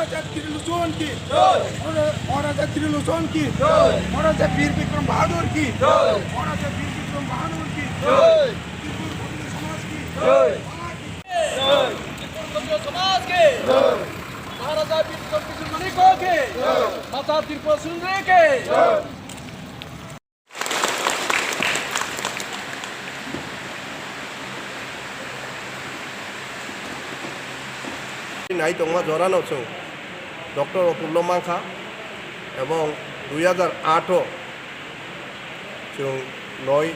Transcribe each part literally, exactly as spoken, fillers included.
মহারাজা ত্রিলোচন কি জয়। মহারাজা ত্রিলোচন কি জয়। মহারাজা বীর বিক্রম বাহাদুর কি জয়। মহারাজা বীর বিক্রম বাহাদুর কি জয়। ত্রিপুর ক্ষত্রিয় সমাজ কি জয়। ত্রিপুর ক্ষত্রিয় সমাজ কি জয়। মহারাজা বীর বিক্রম কিশোর মানিক্য কি জয়। মাতা ত্রিপুরা সুন্দরী কি জয়। Nai tongma jorano chwng Doctor Otullo mankha, ebong dui hajar aat o chwng noi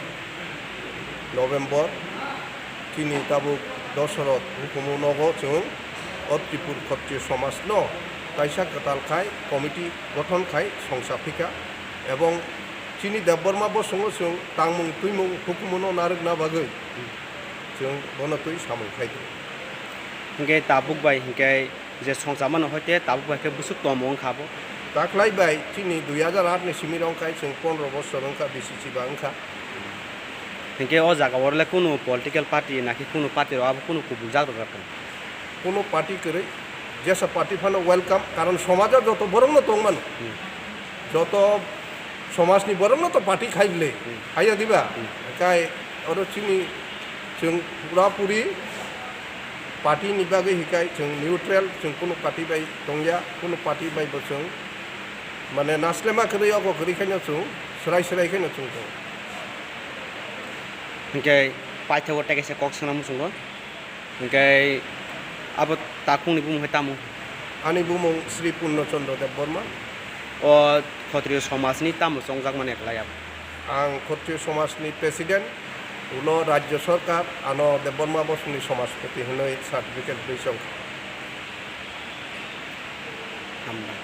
November chini tabuk Dosoroth hukumu nogo chwng o Tripur Khotriyo somajno kaisa kwtal khai committee gothon khai songcha phika, ebong chini Debbarma bosongo chwng tangmung twimung hukumuno narwkna bagwi chwng bono twi samung khai tongo. Hinkhe tabuk bai hinkhe je songchamano hoite tabuk bai khe bwswk tomo wngkha bo. Taklai bai chini dui hajar aat ni simi rok khai chwng pondro bosor wngkha, bisi chiba wngkha. Hinkhe o jaga o le kunu political party nakhe kunu party rok abo kunu kubul jak rok kha. Kunu party kwrwi, jesa party phano welcome, karon somajo joto borokno tongmano. Hmm. Joto somajni borokno to party khai le, hmm, haiya diba? Hmm. Kai oro chini chwng pura puri party ni bagwi hikai chwng neutral, chwng kunu party bai tongya, kunu party bai bo chwng mane naslema kwrwi, oko kwrwi khaino chwng swrai swrai khaino chwng tongo. Hinkhe paithago tei kaisa kok swnam muchungo. Hinkhe abo takhukni bumung hai tamo? Ani bumung Sri Purno Chandra Debbarma. O Khotriyo somajni tamo chongjak mani eklai abo? Ang Khotriyo somajni president, ulo Rajya Sarkar ano Debbarma bosongni somajpati hwnwi certificate rwi chong. Hambai.